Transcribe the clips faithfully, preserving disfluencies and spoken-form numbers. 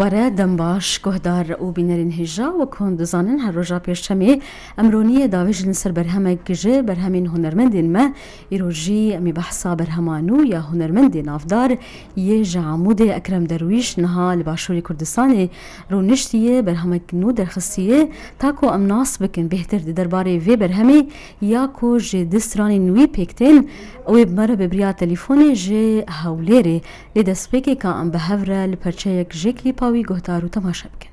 Were dem baş, guhdar û bînerên hêja, wek hûn dizanin, her roja pêşemê em roniyê davêjin ser berhemek ji berhemên hunermendên me. Îro jî em ê behsa berhema nû ya hunermendê navdar yê ji Amûdê Ekrem Derwîş niha li Başûrê Kurdistanê rûniştiye, berhemek nû derxistiye. Ta ku em nas bikin bêhtir di derbarê vê berhemê ya ku ji du stranên wî pêk tên, wê bi me re bi bi riya telîfonê ji Hewlêrê. Lê destpêkê ka em bi hev re li perçeyek ji klîpa wî guhdar û temaşe bikin.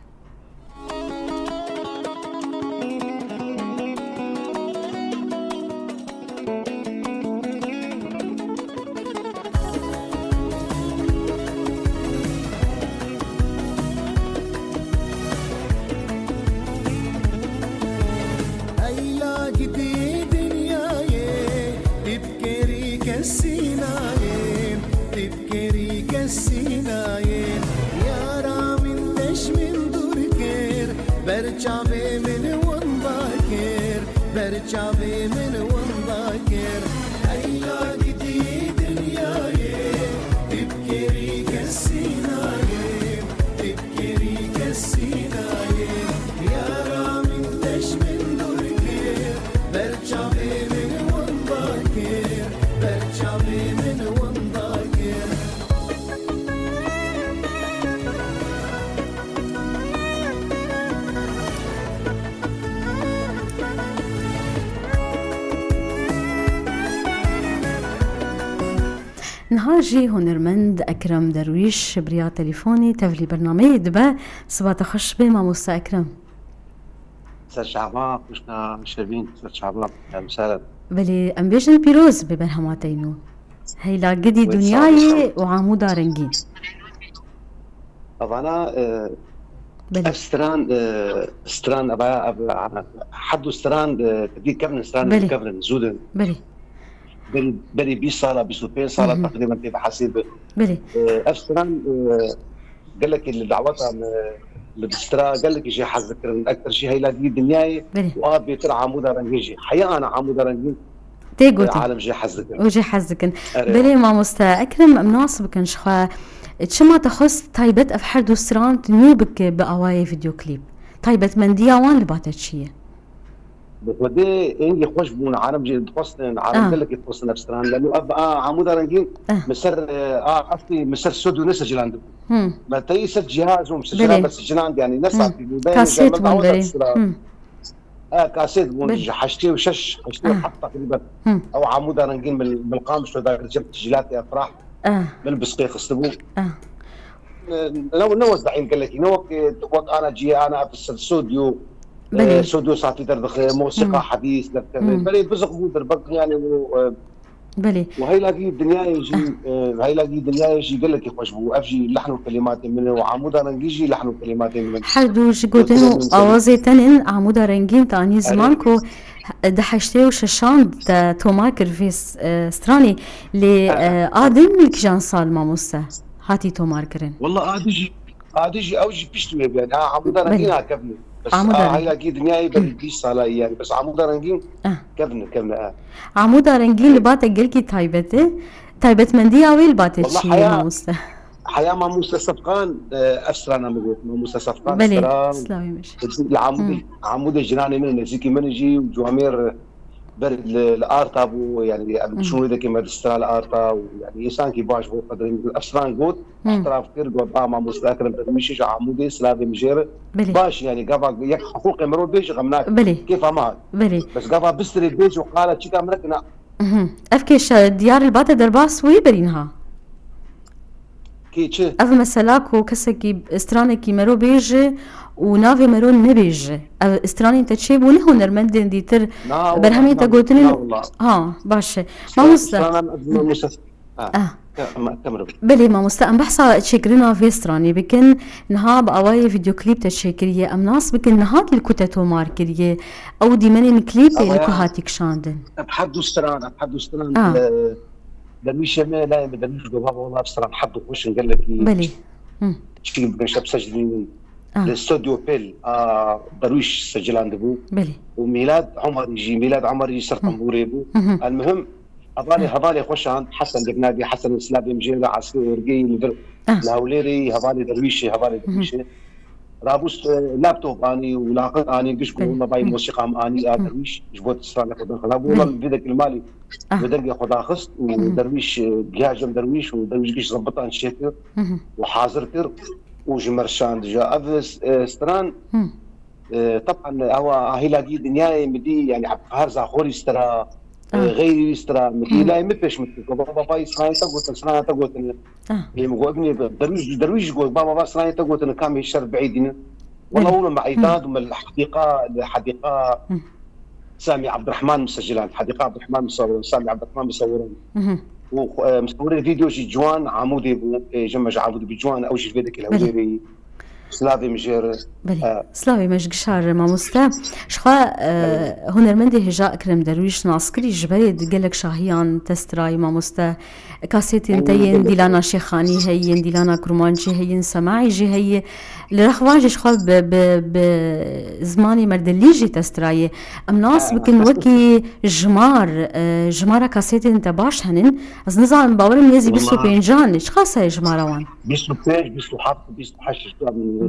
Heyla gidî dinyayê, tîpkerî kesî nayê, tîpkerî kesî nayê. Yara min te ji min dûr kir, ber çavê min winda kir, ber çavê min winda kir. Heyla gidî dinyayê, tîpkerî kesî nayê, tîpkerî kesî nayê. Yara min te ji min dûr kir, ber çavê min winda kir, ber çavê min winda kir. Niha jî hunermend Ekrem Derwîş bi riya telîfonê tevlî bernameyê dibe. Siba te xweş be, mamoste Ekrem. Ser çava, xwişka Şevîn, ser çava, em ser. Belê, em bêjin pîroz be berhema te yî nû. Heyla gidî Wê dinyayê sağ ol. Û Amûda rengîn. Evana, e, Belê. Ev stran, e, stran, eva, ev, herd du stran, e, tevî kevin, stran Belê. Kevin, zûdin. Belê. Berî, berî bîst sala, bîst û pênc sala Hı hı. Teqrîben tê bihesîbin. Belê. E, ev stran, e, gelekî li daweta me, li bistira gelekî jê hez dikirin. Ektir jî heyla dî dinyayê Belê. Û a bêtir Amûda Rengîn jî. Heya ana Amûda Rengîn Tê e, gotin. Alem jê hez dikin. Û jê hez dikin. Erê. Belê mamoste Ekrem, em nas bikin ji xwe. Çima te xwest taybet ev her du stran nû bike bi awayê videoklîp? Taybetmendiya wan li ba te çi ye? Bi xwedê êngî xweş bûn, alem jê dixwestin, alem Ah. Gelekî dixwestin ev stran. Leno ev, a, Amûda Rengîn, Ah. Mi ser, e, a, eslî mi ser stûdyo nesecilandibû. Hmm. Me teyî ser cihaz û mi Belê. Secila me secinand, yanî ne Hmm. Satî bû. Kasêt bûn berê. Hmm. E, kasêt bûn Belê. Ji heştê û şeş, heştê û heft Ah. Teqrîben. Hmm. Ew Amûda Rengîn min, min qam şo da gircem tecîlatê efrah. Ah. Min bi siqê xistibû. Ah. Ne, ne wezayîn gelekî, ne wek, wek ana ciyê ana ev ser stûdyo, Belê. E, stûdyo satî derdixe, mosîqa Hmm. Hedîs derdikeve. Hmm. Belê biziq bû derbek, yanî û, e, Belê. Û heyla gî dinyayê jî, e, heyla gî dinyayê jî gelekî xweş bû. Ev jî lehn û kelîmatê min e û Amûda Rengî jî lehn û kelîmatê min e. Her du ji gotin û Gotin û awazê tenên Amûda Rengîn tanî Erê. Ziman ku di heştê û şeşan de tomar kir vê s-, e, stranê. Lê, Aha. E, a din li kîjan sal mamoste hatî tomar kirin? Walla a din jî, a din jî ew jî pişt wê bû. Ha, Amûda Rengîn Belê. Ha kevne. Bes Amûda a Rengîn. Heyla gî dinyayê berî bîst sala yî yani. Bes Amûda Rengîn Ah. Kevne, kevne, ha. Amûda Rengîn li ba te gelkî taybet e. Taybetmendiya wê li ba te Walla çi ye heya, mamoste? Heya mamoste Sefqan, e, ev strana min got. Mamoste Sefqan Belê, stran. Slavê min ji. Li Amûdê, Hmm. Amûdê jinanê min, nêzîkî min jî û ciwamêr ber li, li arta bû, yani, em Hmm. çûn wê dekê me di stran li arta û, yani, însankî baş bû, qedrê min. Ev stran got, Hmm. Îtiraf kir, got, "A, mamoste Ekrem Derwîş ji Amûdê, silavê min jê re." Belê. Baş, yani, gava yek hiqûqê mirov bêje, xem nake. Belê. Kêfa me hat. Belê. Bes gava bistirê bêje û qala çîka min nake, na. Mhm. Ev kêşe diyar li ba te derbas bûyî berî niha? Kê çi? Ev mesela ku kesekî stranekî mero bêje û navê mero nebêje. Ev stranên te çêbûne hunermendên dîtir Na, berhemên wala, te na, gotinin? Na, wala. Ha, baş e. Stra-, Mamoste. Strana, mamoste. Ha, Ah. Te-, ma-, te miro. Belê mamoste, em behsa çêkirina vê stranê bikin. Niha bi awayê videoklîp te çêkiriye. Em nas bikin niha li ku te tomar kiriye? Ew dîmenên klîpê li ku Awaya hatî kişandin? Ev her du stran, ev her du stran Ah. li Derwîşê me, layê me Derwîş got, baba, wala ev stran her du xweş in gelekî. Belê. Hı. Çî bikin şeb secdîn Ah. li Stodyo Pêl a Derwîş secilandibû. Belê. Û Mîlad Omerî jî, Mîlad Omerî jî ser Hı. tembûrê bû. Hı hı. El muhim, Hevalê, hevalê xweşan, Hesen Diknagî, Hesen Slavê Mijêr, Asrê Orgî, li vir, Ah. li Hewlêrê, hevalê Derwîşê, hevalê Derwîşê. Rabûst, e, laptop anî û laqit anî, giş ku Belê. wela vay Hı. mosîqa min anî a Hı. Derwîş, ji bo stranê xwe derxist. Rabû Belê. wela li vê dekî li malî Ah. wê dergê xwe daxist û Hı hı. derwîş, e, giya cem derwîş û derwîş giş zebit an çêkir Hı hı. û hazir kir û ji me re şand. Ja ev, e, stran, Hı. e, teban ewa ahîlagî dinyayê mi dî, yani Ebdilqehar Zaxorî stira, e, Ah. xeyrî stira, mi dî Hı. layê mi pêş min kir. Baba, baba, stranê te gotin, strana te gotin. Ah. Ê, min got, "Ebnê, derwîş, derwîş got, baba, baba, stranê te gotin, kam hê şer bi'îdînin." Wala Belê. oğlum, me Hı. îdad, me li hedîqa, li hedîqa Hı. Samî Ebdirehman misecilan, hedîqa Ebdirehman misewirin, Samî Ebdirehman misewirin. Hı hı. Û, e, misewirê vîdeo jî ciwan Amûdê bû, e, ji me ji Amûdê bû ciwan, ew jî vê dikê Belê. Hewlêrê. Slavê Mijêr. Belê. E. Slavê me ji gişar mamoste. Ji xwe, e, Belê. hunermendê hêja Ekrem Derwîş naskirî ji berê di gelek şahiyan te stirayî mamoste. Kasetên te yên Dîlana Şêxanî heye, yên Dîlana Kurmancî heye, yên Semaî jî heye. Li rex van jî ji xwe bi, bi, bi zimanê merdilî jî te stirayê. Em nas Ha, bikin ha. wekî jimar, e, jimara kasetên te baş henin. Ez nizanim, bawerim nêzî bîst û pêncan ne. Çiqas heye jimara wan? Bîst û pênc, bîst û heft, bîst û heşt,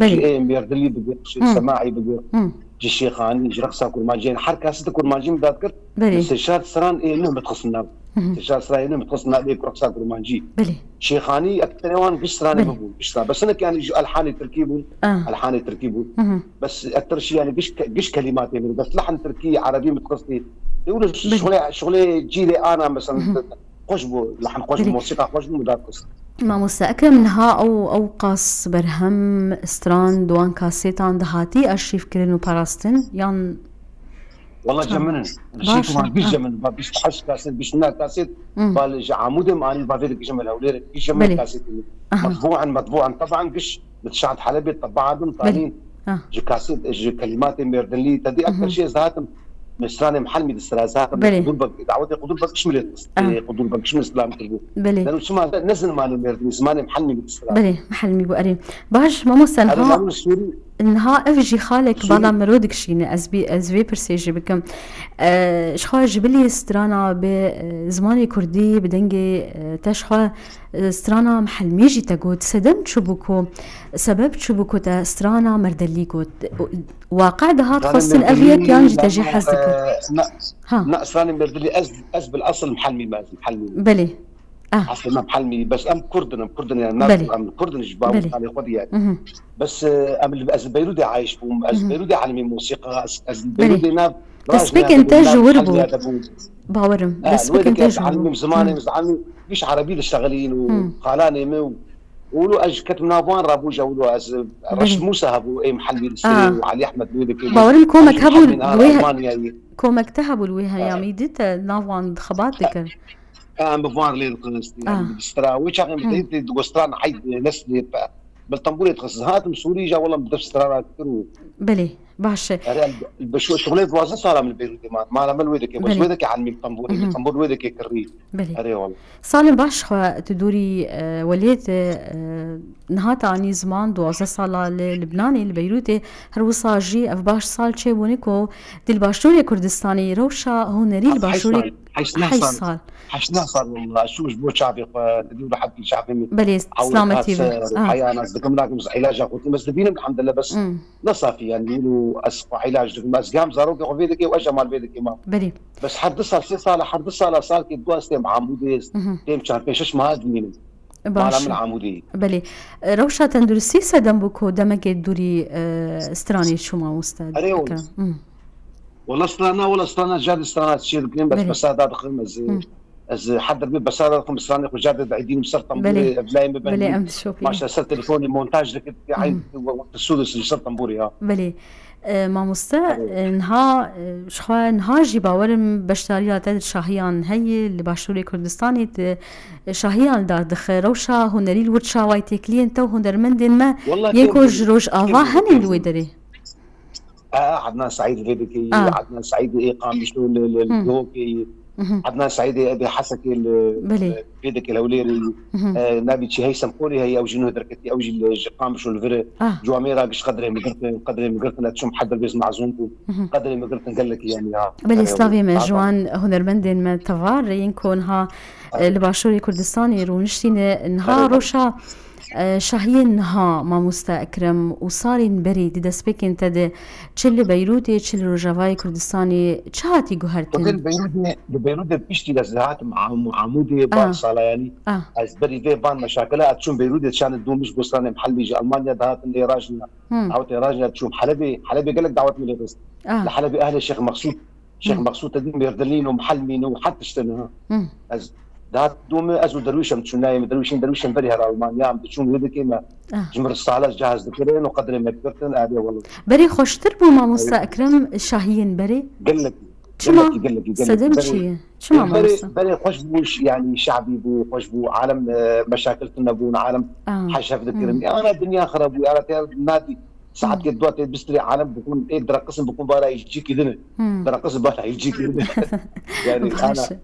Belê. ji ê merdilî bigir, ji Hı. Semaî bigir, Hı. ji Şêxanî, ji reqsa kurmancî. Yani her kaseta kurmancî min dadkir. Belê. Sê şar stran ê nû min dixistin nav. Hı hı. Sê şar stran ê nû min dixistin nav ê reqsa kurmancî. Belê. Şêxanî ekterê wan giş stranê Belê. min bûn. Giş stran. Bes hinek yani ji elhanê tirkî bûn. Ah. Elhanê tirkî bûn. Hı hı. Bes ekter jî yani giş ke-, giş kelîmatê min. Bes lehn tirkî, erebî min dixistî. Ê wilo Belê. şixulê, şixulê cîlê ana mesela. Hı hı. Xweş bû, lehn xweş bû, Belê. mosîqa xweş bû, min dadxist. Mamoste Ekrem, niha ew, ew qas berhem, stran, di wan kasêtan de hatî arşîvkirin û parastin, yan Wala Tamam. cem min in. Baş Şî e. Kurmanc bîst Ha. cem min, ba bîst û heşt kaset, bîst û neh kaset, Hı. ba li ji Amûdê min anî, ba vê dikî cem min Hewlêrê, bîst cem min Belê. kaset in. Aha. Metbû in, metbû in. Teban giş, li şand Helebê tebaa din, Belê. tanîn. Ha. Ji kaset, ji kelîmatê mêrdinlî, te dî Hı hı. ekter jî ez dihatim. Stranê Mihelmî distira, ez dihatim. Belê. Qudûr Beg, dawetê Qudûr Beg Şimilê dist. Ah. Ê, Qudûr Beg Şimilê selam kirbû. Belê. Leno çima ne, ne zimanê mêrdinlî, zimanê Mihelmî distira. Belê, Mihelmî bû, erê. Baş, mamoste, Erê, niha, leno Sûrî. niha ev jî xalek Sûrî. bala mirov dikişîne, ez bî, ez vê pirsê jî bikim. E, ji xwe ji bilî strana bi, e, zimanê kurdî, bi dengê, e, te ji xwe, e, strana Mihelmî jî te got. Sedem çi bû ku, sebeb çi bû ku te strana merdelî got? Waqe dihat Stranê xwestin ev Merdilî, yek yan jî te jî leno, hez dikir? e, na, Ha. na, stranê Merdilî ez, ez bil esil Mihelmî me, ez Mihelmî me. Belê. Ah. Esil me Mihelmî, bes em Kurd in, em Kurd in yani, Belê. em Kurd in ji bav Belê. û kalê xwe diye. Mhm. Bes, e, em li, ez li Beyrûdê ayiş bûm, ez li Mhm. Beyrûdê elimî mosîqa, ez, ez li Belê. Beyrûdê nav Destpêkên te ji wir bû. Bawerim. Ha, Destpêkên te ji wir bû. Elimî zimanê Hmm. min, zimanê min, giş erebî diştexilîn û Hmm. xalanê min û, û ez ji ketim nav wan rabû, ji ewlo ez, Belê. Reşt Mûsa hebû, ê Mihelmî distê Ah. û Elî Ehmed wê dikê. Bawerim komek Hacî hebû Mihelmî, ah, wê he-, Almanyayê. komek te hebû li wê Ah. heyamî dî te nav wan xebat dikir. Em bi van lê dixist, Ah. yani distira. Wê çaxê Hmm. min dît, dît, dît, stran heyd neslê pe. Bil tembûrê dixist. Hatim Sûrî, ja wela min def strana kir û Belê, baş e. Erê, bi şo-, şixulê duwazdeh sala min li Beyrûtê man. Mala min wê dike, bes Belê. wê dike elmî bi tembûrê, Mhm. bi tembûr wê dike kirrî. Belê. Erê wala. Salên baş xwe tu dûrî, e, welêt, e, niha te anî ziman, duwazdeh sala li Libnanê, li Beyrûtê, her wisa jî ev baş sal çêbûne ku di li Başûrê Kurdistanê rewşa hunerî li Heşt Başûrê sal. Heşt neh Heşt sal. sal. Heşt neh sal wela. Şû ji bo çavê xwe, didî rehet çavê min. Belê, Hewlêr silametî be. ser, Ah. Heya nas dikim nakim, ez îlaca xwe dikim, ez dibînim, elhamdulillah, bes Hmm. ne safî, yani, min û ez xwe îlac dikim, ez gam zarokê xwe vê dikê û ez mal vê dikê ma. Belê. Bes her du sal, sê sala, her du sala, salkê du ez têm Amûdê, Mhm. têm çar pênc şeş mah ez dimînim. Baş Mala min e. Amûdê. Belê. E, rewşa tenduristî sedem bû ku demekê dûrî, e, stranê çû mamoste Erê oğlum. Dikir. Hmm. Wala strana, wala strana, carê strana çê dikim, bes Belê. besa da dikim, ez, Hmm. ez her derbê besa da dikim, stranê xwe carê de edînim ser tembûrê, Belê. ev layê min Belê, bendî. em dişopînin. Maşallah ser telefonê montaj dikir, Hmm. eyn wextê sûdê ser tembûrê ya. Belê. E, mamoste, Belê. e, niha, e, ji xwe niha jî bawerim beşdariya te di şahiyan heye, li Başûrê Kurdistanê tu, e, şahiyan li dar dixe. Rewşa hunerî li wir çawa ye, têkiliyên te û hunermendên me Wala yên ku têm ji Rojava têm hene li wê têm derê? A, Adnan Saîd vê dikê, A. Adnan Saîd ê Qamişlo li, li, li Hmm. Duhokê, Mhm. Ednan Seîdê, Ebê Hesekê li, Belê. Vêdekê li Hewlêrê, Mhm. e, navê çi Heysem Xolê heye, ew jî nuh derketî, ew jî li, ji Qamişlo li vir e. Ah. Ciwamê ra giş qedrê min girtin, qedrê min girtin, ez çûm Hederbêz mezûn bûm. Mhm. Qedrê min girtin gelekî, yanî, ya. Belê, Yani, slavê me, tamam. Ji wan hunermendên me tevar, yên ku niha, e, Evet. li Başûrê Kurdistanê rûniştîne, niha Evet. roşa, e, şahiyên niha, mamoste Ekrem, û salên berê di destpêkên te de, çi li Beyrûtê, çi li Rojavayê Kurdistanê, çi hatî guhertin? Xwedê li Beyrûtê, li Beyrûtê piştî ez dihatim Am-, Amûdê, Ah. van sala, yanî, Ah. ez berî vê van meşakila, ez çûm Beyrûtê, çand dû min ji bo stranê mihelbî ji Almanya dihatin lê rajina. Hmm. Dawetê rajina, çûm Helebê, Helebê gelek dawet min lê xist. Ah. Li Helebê ehlê Şêx Mexsûd, Şêx Hmm. Mexsûd te dî Mêrdilîn û mihelmîn û her tiştin, ha. Hmm. Ez dihat dû min, ez û derwîşem çûn nayê min, derwîşên, derwîşên berî her Almanya em diçûn wê dikê me. Ah. Ji min re sala cihaz dikirin û qedrê me dikirtin, erê wele. Berê xweştir bû, mamosta Erê. Ekrem, şahiyên berê? Gelekî. Çima? Gelekî, gelekî, gelekî. Sedem Berê, çi ye? Çima, berê, mamosta? Berê xweş bû, ş-, yanî şabî bû, xweş bû. Alem, e, meşakil tune bûn, alem Ah, heşef dikirin. hmm. Ya, ana dinya xirab bû, ya, te nadî. Saetê Hmm. dua tê bistrê, alem bikun, ê direqisin, bikun bara îcikî din. Hmm. Direqisin bara îcikî din. Yani, Baş ana. e.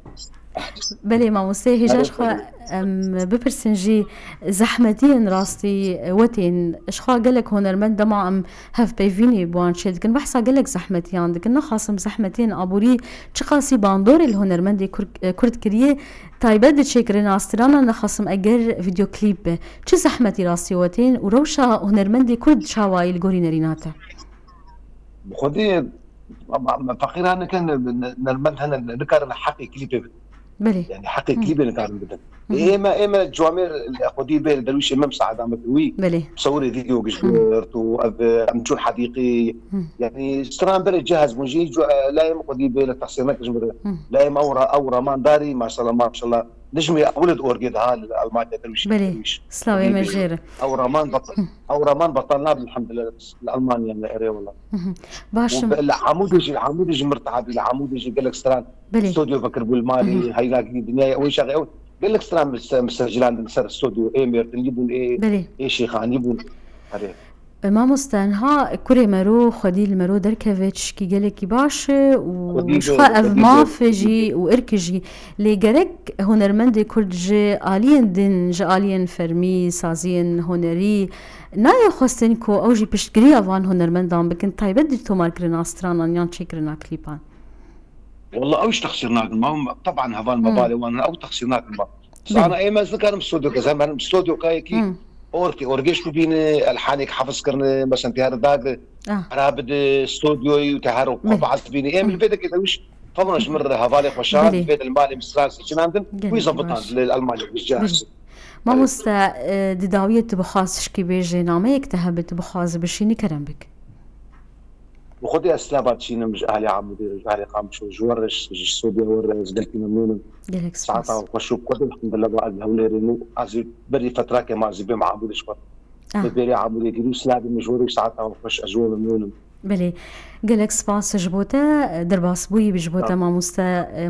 Belê, mamoste, hêja Belê, ji xwe, tabii. em, bipirsin jî, zehmetiyên rastî we tên? Ji xwe gelek hunermend dema em hevpeyvînê bi wan çêdikin, behsa gelek zehmetiyan dikin. Naxasim zehmetiyên aborî çiqasî bandorê li hunermendê Kur-, Kurd kiriye, taybet di çêkirina strana, naxasim eger vîdeoklîp be. Çi zehmetî rastî we tên û rewşa hunermendê Kurd çawa ye li gorî nerîna te? Bi xwedê, em, em, feqîran nikin, n-, nermend hene, nikarin heqê klîpê bidin. Belê. Yani heqê Hı. klîpê nikarin bidin. Hı hı. Ê me, ê me camêr xwedî bê derwîşê me misaada me kir wî. Belê. Sewirê vîdeo giş Hı. girt û ev, em çûn hedîqî. Hı. Yani stran berê cihaz bûn jî, cu-, layê me xwedî bê li texsîr nekir ji min re. Hı. Layê me ew ra-, ew raman darî, maşallah, maşallah. Dijmê ewil di orgê de ha li Almanya derwîş, Belê. derwîş. Slavê Xwedî me bê. jê re. Ew raman betal, Hı. ew raman betal nabin, elhamdülillah, li Almanya me erê wela. Hı hı. Baş Û im. be-, li Amûdê jî, li Amûdê jî mirtihabî, li Amûdê jî gelek stran Belê. stodyo vekiribû li malê, Hı hı. heylakî dinyayê ew şaxê ew. Gelek stran mis-, misecilandin ser stodyo, ê Mêrdinlî bûn, ê, Belê. ê Şêxanî bûn. Erê. E, mamoste, niha kurê mero xwedî li mero derkeve, tişkî gelekî baş e û Xwedî ji be, xwe ev xwedî be, maf e xwedî jî be. û irk e jî. Lê gerek hunermendê Kurd ji aliyên din, ji aliyên fermî, saziyên hunerî, nayê xwestin ku ew jî piştgiriya van hunermendan bikin, taybet di tomarkirina stranan yan çêkirina klîpan? Wallah, ew ji texsîr nakin. Ma, teban heval me Hı. balê wan, ew texsîr nakin ma. Belê. Sana ê me ez nikarim stodyo ke, ez herim stodyo kayekî Hı. orkê, orgêş bibîne, elhanêk hefiz kirine, mesela tê her dagre, Ah. hera bide stodyoyî û tê her Belê. xwe baz bîne. Em Hı. li vê dekê de wîş, fevra ji min re hevalê xweşan, Belê. vê de li malê min stran seçinandin, Gelek wî zebitan baş. li Almanya wî Belê. cihaz. Mamoste, e, di dawiyê tu bixwaz tişkî bêjê, nameyek te hebe tu bixwaz bişînî kerem bik. Bi xwedê ez slava dişînim ji ahlê Amûdê, ji ahlê Qamişlo, ji we re, ji stûdyoya we re ez gelkî memnûn im. Gelek spas. Saeta xweş û bi xwedê elhamdulillah ba ez Hewlêrê im û ez ê berî fetrakê ma ez ê bêm Amûdê ji xwe. Ah. Bi bêrê Amûdê girî û slavê min ji we re û saeta xweş ez ji we memnûn im. Belê. Gelek spas ji bo te, derbasbûyî bi ji bo te Sağ ol. mamoste,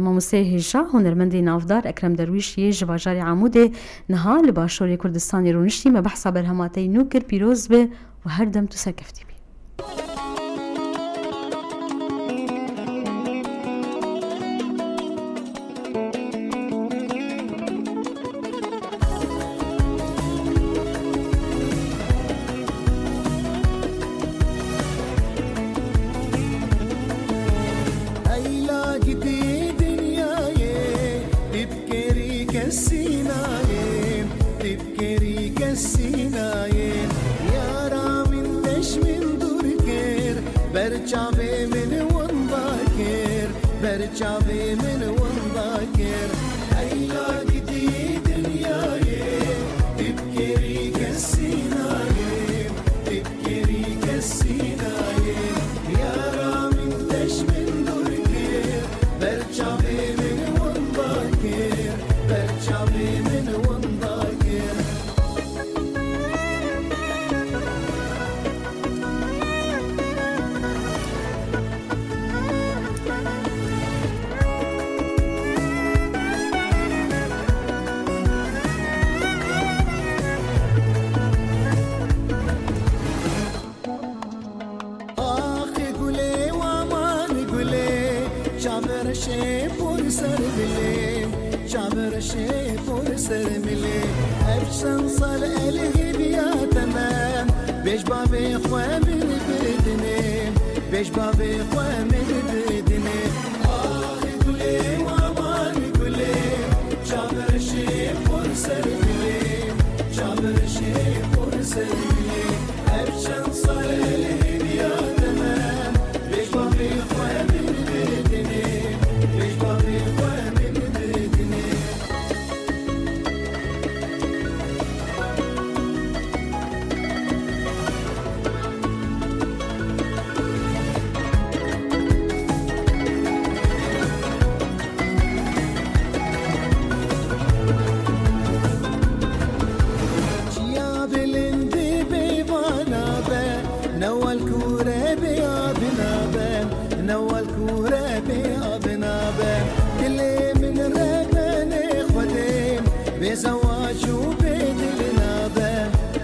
mamosteyê hêja, hunermendê navdar Ekrem Derwîş yê ji bajarê Amûdê niha li Başûrê Kurdistanê rûniştî me behsa berhema te yî nû kir, pîroz be û her dem tu serkeftî bî. Eyla gidî dinyayê, dipkerî kesî nayê, dipkerî kesî nayê. Yara min deş min dûr kir, ber çavê min winda kir, ber çavê min winda kir. Eyla gidî dinyayê, dipkerî kesî nayê, dipkerî kesî nayê. Yara min deş min dûr kir, ber çavê min winda kir, ber çavê min winda kir. Ser milê, çavreşê por ser milê. Ev çend sal el hêviya te me, bêj bavê xwe min bidinê, bêj bavê xwe min bidinê. Ax gulê, waman gulê, çavreşê por ser milê, çavreşê por ser milê. Ev çend sal el hêviya te me, bêj bavê xwe min bidinê, bêj bavê xwe min bidinê. Çiya bilindî bê vana be, newal kûre bê abina be, newal kûre bê abina be. Dilê min rebenê Xwedê, bê zewac û bê dil nabe,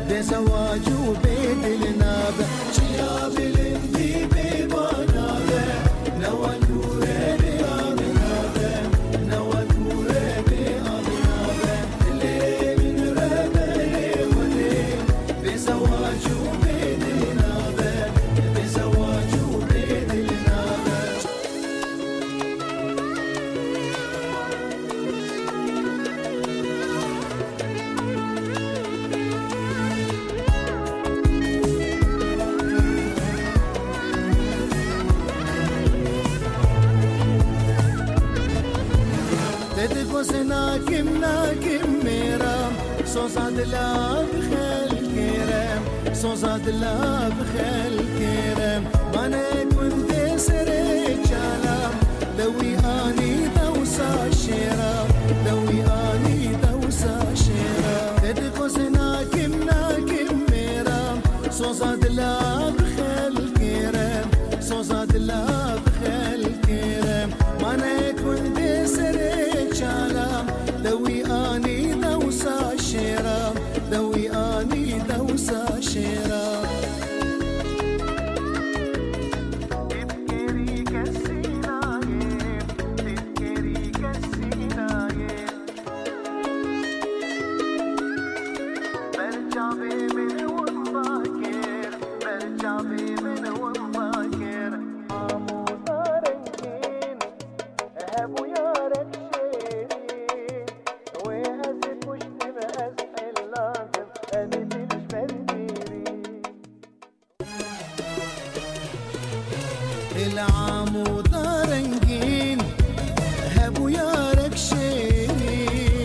bê zewac û bê dil nabe. Çiya bilindî bê vana be, newal kûre bê abina be, newal kûre bê abina be. Dilê min rebenê Xwedê, bê zewac û bê dil nabe, bê zewac û bê dil nabe. Te digoze nakim, nakim mêra, soza dila bi xelkê re, soza dila bi xelkê re. Mane gundê serê çala, dewî anî dewsa şêra, dewî anî dewsa şêra. Te digoze nakim, nakim mêra, soza dila bi xelkê re, soza dila bi xelkê re. Mane gundê serê çala, dewî anî dewsa şêra, dewî anî dewsa şêra. Têpkêrî kesî nayê, têpkêrî kesî nayê. Ber çavê min wenda kir, ber çavê min wenda kir. Amoda rengîn, hebû yarek şêrîn. Wê ez kuştim, ez helatim, ev dil ji ber bîrî. Îlham û da rengîn, hebû yarek şêrîn.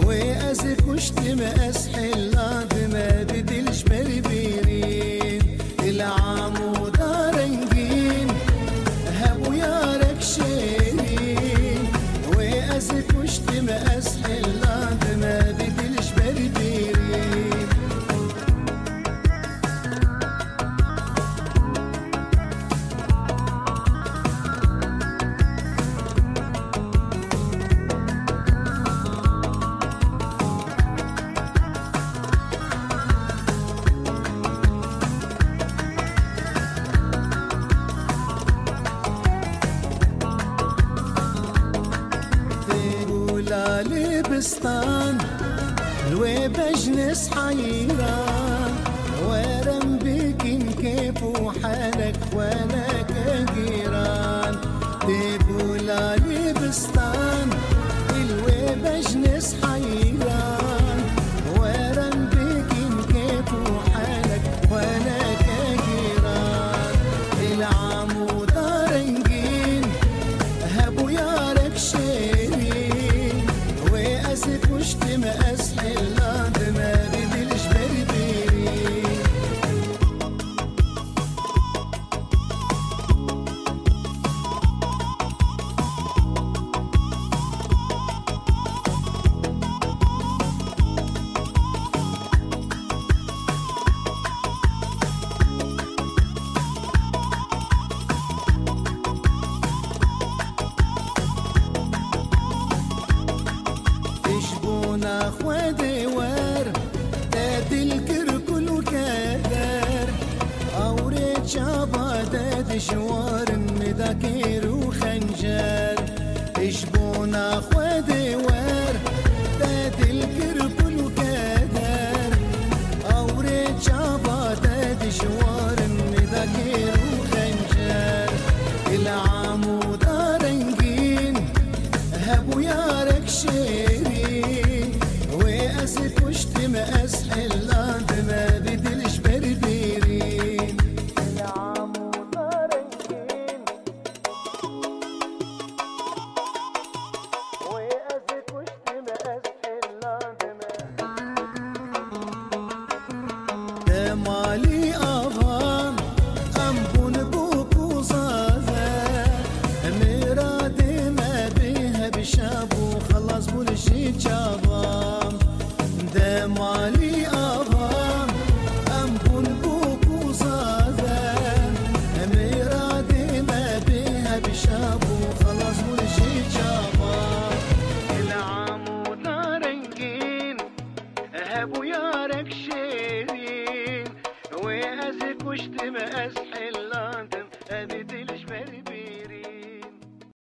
Wê ez kuştim, ez helatim, ev dil ji ber bîrî. Îlham û da rengîn, hebû yarek şêrîn. Wê ez kuştim, ez helatim, ev dil ji ber bîrî. Tê gula libistan, li wê bejnê ez heyran. Were em bikin kêf û helek xweleke giran. Tê gula libistan, li wê bejnê ez heyran. Were em bikin kêf û helek xweleke giran. Îlham û da rengîn, hebû yarek şêrîn. Wê ez kuştim, ez helatim, ev dil ji ber bîrî. Ji bona Xwedê wer, te dil kir kul û keder. Awrê çava te dijwar in, min da kêr û xencer. Ji bo Malî avan, em bûn bû ku zave. Mêradê me bê hebî şe bû, xelas bû li jî çavan. De malî avan, em bûn bû ku zave. Mêradê me bê hebî şe bû, xelas bû li jî çavan. Li Amûda rengîn hebûya